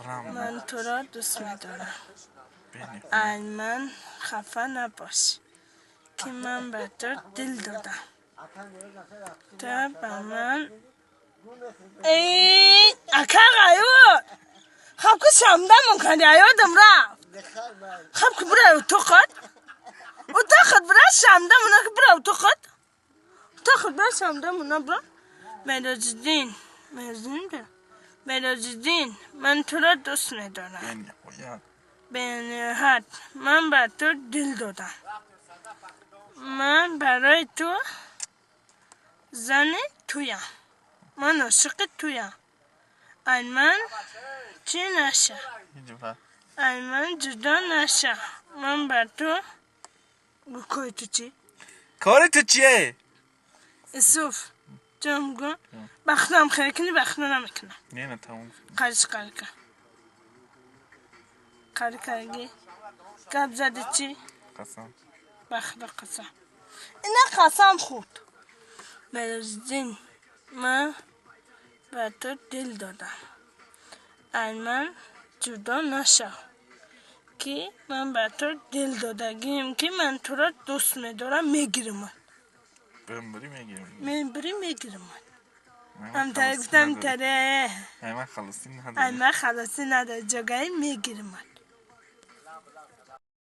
Ман туро дӯст медорам. Ай ман хафа набош, ки ман ба ту дил додам. Ту ба ман эй ака ғаюр, хаб ку шамдамон кардӣ, аёдам рафт. Хаб ку бира утоқат, утоқат бира, шамдамона бира, утоқат, утоқат бира, шамдамона бира. Мероҷиддин, Мероҷиддин, бира. Мероҷиддин, ман туро дӯст медорам. Бениҳоят. Бениҳоят. Ман ба ту дил додам. Ман барои ту зани туям. Ман ошиқи туям. Ай ман чӣ наша? Ҳеҷ вақт. Ай ман ҷудо наша. Ман ба ту кори ту чӣ? Кори ту чие? Исуф, ҷон гу. Бахтам хеле кунӣ, бахта намекунам. Не, не, тамом. Қариш қари кар. Қари карги. Гап зади чӣ? Қасам. Бахта қасам. Ина қасам хӯрд. Мероҷиддин, ман ба ту дил додам. Ай ман ҷудо нашав, ки ман ба ту дил додагием, ки ман туро дӯст медорам, мегиримат. Бимбирӣ, мегирем. Мебирӣ, мегиримат. Ай ман Ҳамтаре халосӣ гуфтам надорӣ. таре. Ай ман халосӣ Ай надорӣ. Ман халосӣ надорӣ, ҷогаи мегиримат.